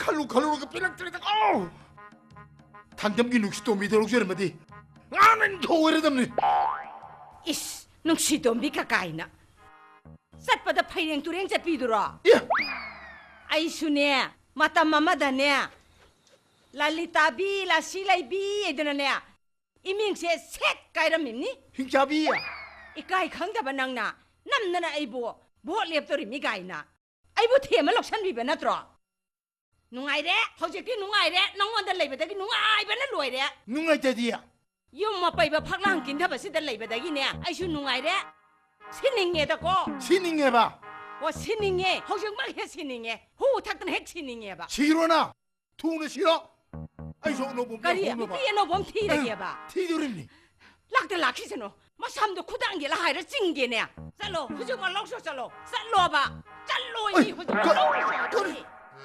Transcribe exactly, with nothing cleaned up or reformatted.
ꯈꯜꯂꯨ ꯈꯜꯂꯨꯔꯒ ꯄꯦꯜꯂꯛꯇ꯭ꯔꯦꯗ꯫ ꯑꯧ! ꯊꯥꯡꯗꯝꯒꯤ ꯅꯨꯡꯁꯤꯇꯣꯝꯕꯤꯗꯣ ꯂꯧꯖꯔꯝꯃꯗꯤ ꯉꯥ ꯅꯪ ꯊꯣꯛꯑꯣꯏꯔꯗꯝꯅꯤ꯫ ꯏꯁ, ꯅꯨꯡꯁꯤꯇꯣꯝꯕꯤ ꯀꯀꯥꯏꯅ꯫ ꯆꯠꯄꯗ ꯐꯩꯔꯦꯡ ꯇꯨꯔꯦꯡ ꯆꯠꯄꯤꯗꯨꯔꯣ? ꯑꯦ! ꯑꯩꯁꯨꯅꯦ, ꯃꯇꯝ ꯑꯃꯗꯅꯦ, ꯂꯂꯤꯇꯥꯕꯤ, ꯂꯥꯁꯤ ꯂꯩꯕꯤ ꯍꯥꯏꯗꯅꯅꯦ, ꯏꯃꯤꯡꯁꯦ ꯁꯦꯠ ꯀꯥꯏꯔꯝꯃꯤꯅꯤ꯫ ꯍꯤꯡꯆꯥꯕꯤ! ꯏꯀꯥꯏ ꯈꯪꯗꯕ ꯅꯪꯅ ꯅꯝꯗꯅ ꯑꯩꯕꯨ ꯚꯣꯠ ꯂꯦꯞꯇꯣꯔꯤꯃꯤ ꯀꯥꯏꯅ ꯑꯩꯕꯨ ꯊꯦꯝꯃ ꯂꯧꯁꯟꯕꯤꯕ ꯅꯠꯇ꯭ꯔꯣ? ꯅꯨꯡꯉꯥꯏꯔꯦ, ꯍꯧꯖꯤꯛꯇꯤ ꯅꯨꯡꯉꯥꯏꯔꯦ, ꯅꯉꯣꯟꯗ ꯂꯩꯕꯗꯒꯤ ꯅꯨꯡꯉꯥꯏꯕꯅ ꯂꯣꯏꯔꯦ꯫ ꯅꯨꯡꯉꯥꯏꯇꯗꯤ? ꯌꯨꯝ ꯑꯄꯩꯕ ꯐꯛꯂꯥꯡ ꯀꯤꯟꯊꯕꯁꯤꯗ ꯂꯩꯕꯗꯒꯤꯅꯦ ꯑꯩꯁꯨ ꯅꯨꯡꯉꯥꯏꯔꯦ꯫ ꯁꯤꯅꯤꯡꯉꯦꯗꯀꯣ꯫ ꯁꯤꯅꯤꯡꯉꯦꯕ? ꯑꯣ, ꯁꯤꯅꯤꯡꯉꯦ, ꯍꯧꯖꯤꯛꯃꯛ ꯍꯦꯛ ꯁꯤꯅꯤꯡꯉꯦ, ꯍꯨ ꯊꯛꯇꯅ ꯍꯦꯛ ꯁꯤꯅꯤꯡꯉꯦꯕ꯫ ꯁꯤꯔꯣꯅ? ꯊꯨꯅ ꯁꯤꯔꯣ꯫ ꯑꯩꯁꯨ ꯑꯅꯧꯕ ꯑꯃ ꯀꯔꯤ? ꯂꯧꯍꯧꯅꯕ꯫ ꯅꯨꯄꯤ ꯑꯅꯧꯕ ꯑꯃ ꯊꯤꯔꯒꯦꯕ? ꯊꯤꯗꯣꯔꯤꯕꯅꯤ꯫ ꯂꯥꯛꯇ ꯂꯥꯛꯈꯤꯁꯅꯨ꯫ ꯃꯁꯝꯗꯣ ꯈꯨꯗꯥꯡꯒꯦꯂ ꯍꯥꯏꯔ ꯆꯤꯡꯒꯦꯅꯦ꯫ ꯆꯠꯂꯣ, ꯍꯧꯖꯤꯛꯃꯛ ꯂꯧꯁꯣ ꯆꯠꯂꯣ꯫ ꯆꯠꯂꯣꯕ꯫ ꯆꯠꯂꯣ, ꯑꯩ ꯍꯧꯖꯤꯛ ꯀ-, ꯂꯧꯁꯣ ꯀꯔꯤ? ꯆꯠꯂꯣ꯫